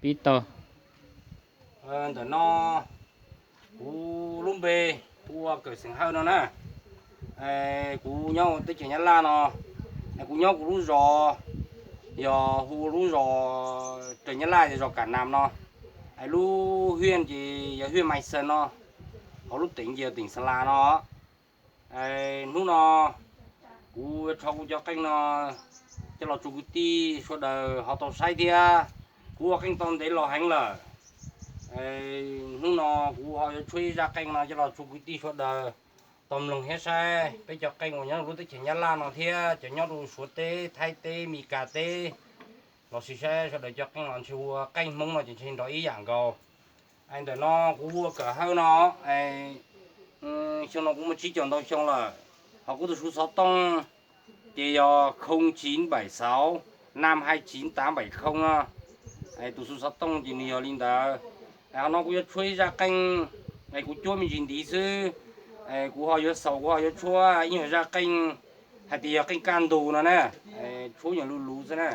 pib tau. Ntawm no kuv lub npe hu ua Kawm xeem Hawj no na. Kuv nyob teb chaws Nyab Laj no. Kuv nyob kuv lub zos, yog hu lub zos raws Nyab Laj yog zos Kam Nam no. Lub hiaj ces yog hiaj Mai Xees no, hauv lub teem ces yog teem Xa Las no. Hnub no kuv yuav rho kuv cov qeej no coj los tso kwv tij sawv daws ho tau saib thiab. Kuv ua qeej tau ntev los heev lawm. Hnub no kuv ho yuav tshuab ib zaj qeej no coj los tso kwv tij sawv daws tau mloog thiab saib peb cov qeej uas nyob lub teb chaws Nyab Laj no thiab cov nyob rau Suav teb, Thaib teb, Mes Kas teb los sis saib sawv daws cov qeej los ntshe ua qeej Hmoob no ces ntshe nrov ib yam nkaus. Ntawm no kuv hu ua Kawm Hawj no. Xyoo no kuv muaj tsib caug ntau xyoo lawm. Ho kuv tus xuv xov tooj ces yog không chín bảy sáu năm hai chín tám bảy không no. Tus xuv xov tooj ces nws yog li ntawd. Ho no kuv yuav tshuab ib zaj qeej, kuv cuab me ntsis ntiv xwb. Kuv ho yuav xaus, kuv ho yuav tshuab ib nyuag zaj qeej hais tias yog qeej kaj ntug no na. Tshuab nyuag luv luv xwb na.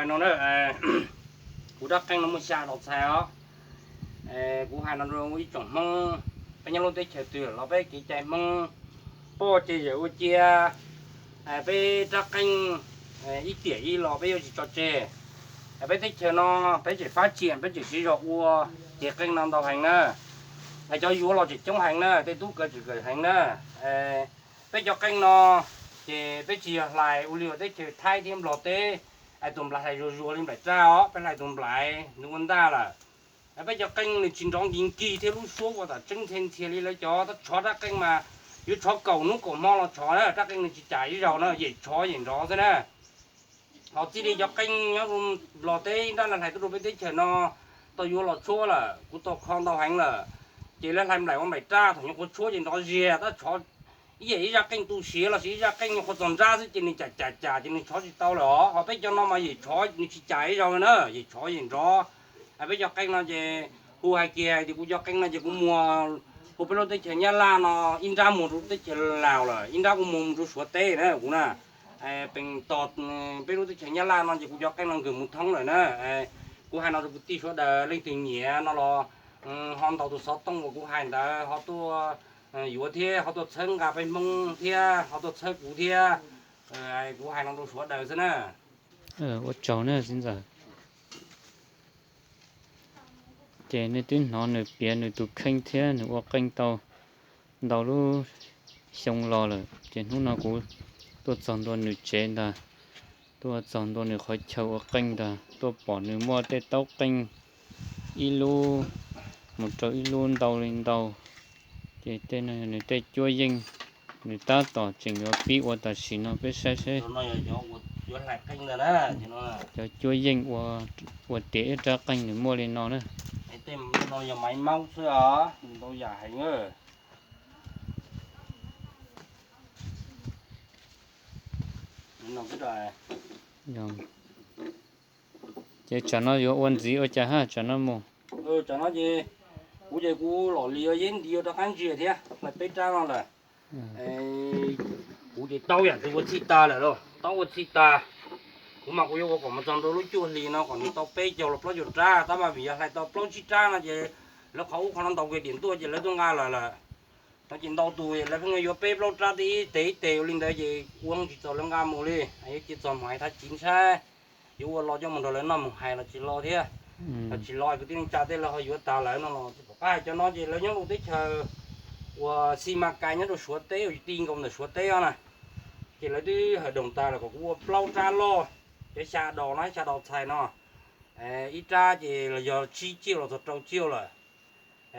No, kuv rab qeej no muaj xya dos txhais os. Kuv hais no rau ib tsoom Hmoob, peb nyob lub teb chaws twg los peb kev cai Hmoob, poj ces yawm ua cia, peb rab qeej ib tiam ib los peb yuav tsis tso tseg. Peb teb chaws no peb tseem fab tsiam, peb tseem siv zog ua, ces qeej no ntau heev na. Cov yuav los tseem coob heev na, tej tub kawm tseem kawm heev na. Peb cov qeej no ces peb tsis yog hlais ua li uas teb chaws Thaib thiab Nplog teb, tus nplais hlais zuag zuag li nplaim raj os, peb hlais tus nplais nws ua ntaj lawm. Peb cov qeej nws tsis nrov nkig nkig thiab lub suab ua tam tseeb ntxhe ntxhias li lawv cov, tab tshov rab qeej mas yuav tshov kaum hnub kaum hmo los tshov na, rab qeej nws tsis cam ib zaug na, yem tshov yem nrov xwb na. Ho txij li cov qeej nyob Nplog teb ib nrab lawv hlais tuaj rau peb teb chaws no, tau yuav los tshuab lawm, kuv tau kho ntau heev lawm. Ces lawv hlais nplaim ua nplaim raj, thaum nyuam qhuav tshuab ces nrov ziag, tab tshov ib yam ib zaj qeej tu siav los sis ib zaj qeej nyuam qhuav txog nrab xwb ces nws cam cam cam ces nws tshov tsis tau lawm os. Ho peb cov no mas yem tshov nws tsis cam ib zaug na, yem tshov yem nrov. Peb cov qeej no ces hu hais kiag tias kuv cov qeej no ces kuv muag, hu peb lub teb chaws Nyab Laj no ib nrab muag rau lub teb chaws Laus lawm, ib nrab kuv muag mus rau Suav teb na kuv na. Peem tos peb lub teb chaws Nyab Laj no ces kuv cov qeej no nkawd mus thoob lawm na. Kuv hais no rau kwv tij sawv daws, leej twg nyiam no los ho ntaus tus xov tooj uas kuv hais ntawd ho tuaj yuav thiab ho tuaj txhawb nqa peb Hmoob thiab ho tuaj txhawb kuv thiab. Kuv hais no rau sawv daws xwb na. Ua tsaug na txiv ntxawm. Ces nej twb hnov nws piav nws tus kheej thiab nws ua qeej tau ntau lub xyoo los lawm, ces hnub no kuv tuaj txog ntua nws tsev ntag, tuaj txog ntua nws qhov chaw ua qeej ntag, tuaj pom nws muaj tej taub qeej ib lub mus rau ib lub ntau li ntau. Ces tej no yog nws tej cuab yeej, nws tab tom tseem yuav pib ua tam sim no peb saib seb. Cov cuab yeej ua tiav ib rab qeej nws muaj li no na. Tej no yog maiv maub xwb os, ntau yam heev. Ces tsam no yuav ua ntxiv ua cas hab tsam no mus? Tsam no ces kuv ces kuv los li ua yeb nti ua rov qab ntsia thiab hlais peb rab no lawm. Kuv ces taub yam twg ua txhij tag lawm lauj, taub ua txhij tag. Kuv mas kuv yuav ua kom mus txog ntua lub cuaj hlis no kom nws tau peb caug los plaub caug rab, tab mas vim yog hlais tau plaub tsib rab no ces lawv qhov ub qhov no ntaus kiag tiam ntuj ces lawv tuaj nqa lawm lawm. No ces ntau tus lawv pheej yuav peb plaub rab ib teg ib teg ua li ntawd ces ua tsis txaus lawv nqa mus li. Yuav cia txog mus hais thaj chiv ntshai, yuav ua lo coj mus nrog lawv noj mus hais los tsis lo thiab. Los tsis lo kwv tij neej tsa tej lawv ho yuav tas lawm no los tsis pom qab hais. Cov no ces lawv nyob rau teb chaws uas Xi Ma Kai nyob rau Suav teb uas ti nkaus ntawm Suav teb os na. Ces lawv twb hawm doos tas lawm kom kuv ua plaub rab loj, cov xya dos no xya dos txhais no. Ib rab ces los yog tsib ciaj los txog rau ciaj lawm.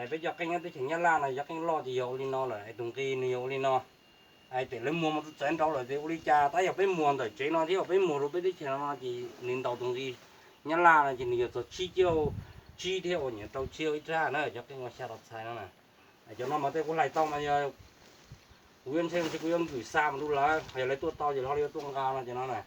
Peb cov qeej nyob teb chaws Nyab Laj no cov qeej loj ces yog ua li no lawm, es tus nqi nws yog ua li no. Ces lawv muag mus rau txawv nraud lawm ces ua li cas tab yog peb muag ntawm tsev no thiab peb muag rau peb teb chaws no ces nws ntaus tus nqi Nyab Laj no ces nws yog txog tsib ciaj, tsib thiab uas nyiam rau ciaj ib rab na cov qeej ua xya dos txhais no na. Cov no mas tej kuv hlais tau mas yog kuv yuav ntshe kuv yuav nkwm xa mus rau lawv, yog lawv tuaj tau ces lawv ho yuav tuaj nqa no ces no na.